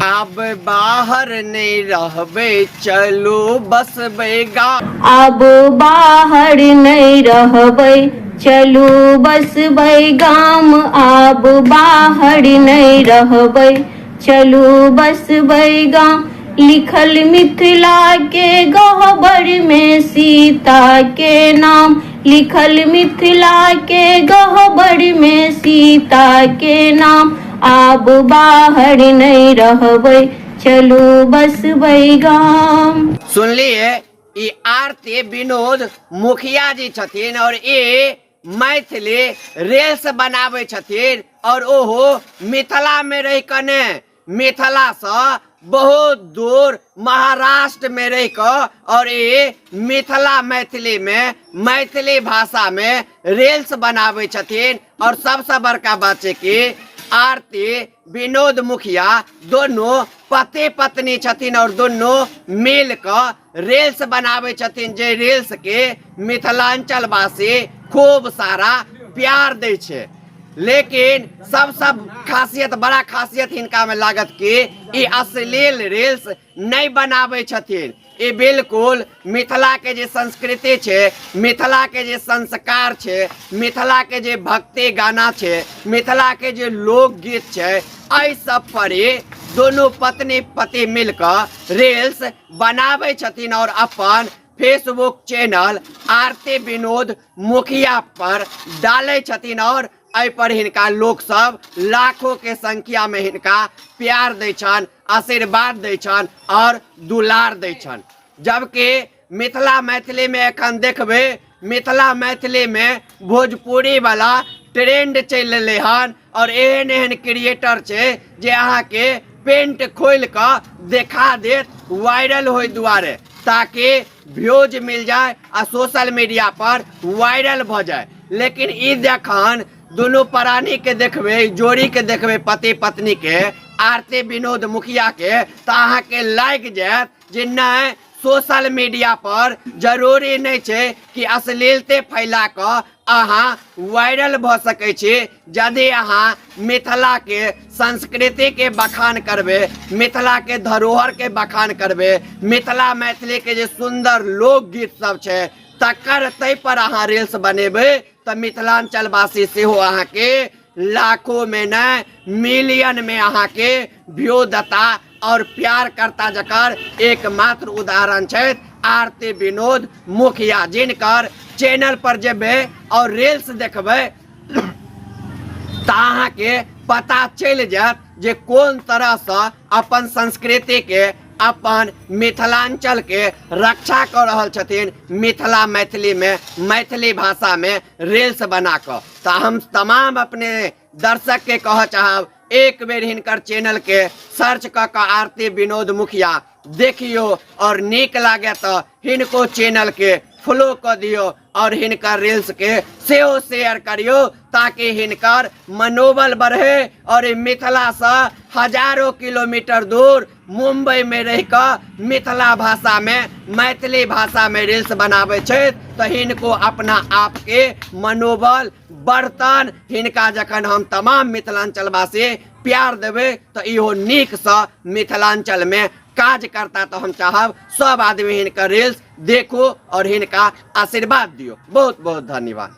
आब बाहर नहि रहबै, चलू बसबै गाम। आब बाहर नहि रहबै, चलू बसबै गाम। आब बाहर नहि रहबै, चलू बसबै गाम। लिखल मिथिला के गहबर में सीता के नाम। लिखल मिथिला के गहबर में सीता के नाम। आब बाहर नहि रहबै, चलू बसबै गाम। सुनलिए, ई आरती विनोद मुखिया जी छथिन और ई मैथिली रील्स बनाबै छथिन और ओहो मिथिला में रहि कऽ ने, मिथिला से बहुत दूर महाराष्ट्र में रहि कऽ और ई मिथिला मैथिली में, मैथिली भाषा में रील्स बनाबै छथिन। और सबसे बड़का बात छै कि आरती विनोद मुखिया दोनों पति पत्नी छथिन और दोनों मिल कऽ रील्स बनाबै छथिन, जे रील्स के मिथिलांचल वासी खूब सारा प्यार दै छै। लेकिन सबसँ खासियत, बड़ा खासियत हिनका में लागत कि ई अश्लील रील्स नहि बनाबै छथिन। ई बिल्कुल मिथिला के जे संस्कृति छै, मिथिला के जे संस्कार छै, मिथिला के जे भक्ति गाना छै, मिथिला के जे लोकगीत छै, एहि सब पर ई दुनू पत्नी पति मिलकऽ रील्स बनाबै छथिन और अपन फेसबुक चैनल आरती विनोद मुखिया पर डालै छथिन और एहि पर हिनका लोक सब लाखों के संख्या में हिनका प्यार दै छनि, आशीर्वाद दै छनि और दुलार दै छनि। जबकि मिथिला मैथिली में एखन देखबै, मिथिला मैथिली में भोजपुरी वाला ट्रेंड चलि एलै हन और एहन एहन क्रिएटर छै जे अहाँके पेंट खोलि कऽ देखा देत वायरल होय दुआरे, ताकि व्यूज मिल जाए आ सोशल मीडिया पर वायरल भऽ जाए। लेकिन ई जखन दुनू प्राणी के देखबै, जोड़ी के देखबै, पति पत्नी के, आरती विनोद मुखिया के, तऽ अहाँके लागि जायत जे नहि, सोशल मीडिया पर जरूरी नहि छै कि अश्लीलते फैला कऽ अहाँ वायरल भऽ सकै छी। यदि अहाँ मिथिलाके संस्कृतिके बखान करबै, मिथिलाके धरोहरके बखान करबै, मिथिला मैथिलीके जे सुन्दर लोकगीत सब छै तकर ताहि पर अहाँ रील्स बनेबै, तऽ मिथिलाञ्चलवासी सेहो अहाँके लाखों में नहि, मिलियन में अहाँके व्यू देता और प्यार करता, जकर एकमात्र उदाहरण छथि आरती विनोद मुखिया, जिनकर चैनल पर जेबै और रील्स देखबै तऽ अहाँके पता चलि जायत जे कोन तरहसँ अपन संस्कृतिके, अपन मिथिलाञ्चलके रक्षा कऽ रहल छथिन मिथिला मैथिलीमे, मैथिली भाषामे रील्स बना कऽ। तऽ हम तमाम अपने दर्शकके कहऽ चाहब, एक बेर हिनकर चैनलके सर्च कऽ कऽ आरती विनोद मुखिया देखियौ और नीक लागे तऽ हिनको चैनलके फॉलो कऽ दियौ और हिनकर रील्सके सेहो शेयर करियौ, ताकि हिनकर मनोबल बढ़े और ई मिथिलासँ हजारों किलोमीटर दूर मुंबई में रहि कऽ मिथिला भाषामे, मैथिली भाषामे रील्स बनाबै छथि, तऽ हिनको अपना आपके मनोबल बढ़तन। हिनका जखन हम तमाम मिथिलाञ्चलवासी प्यार देबै तऽ इहो नीकसँ मिथिलाञ्चलमे काज करता। तऽ हम चाहब सब आदमी हिनकर रील्स देखू और हिनका आशीर्वाद दियौ। बहुत बहुत धन्यवाद।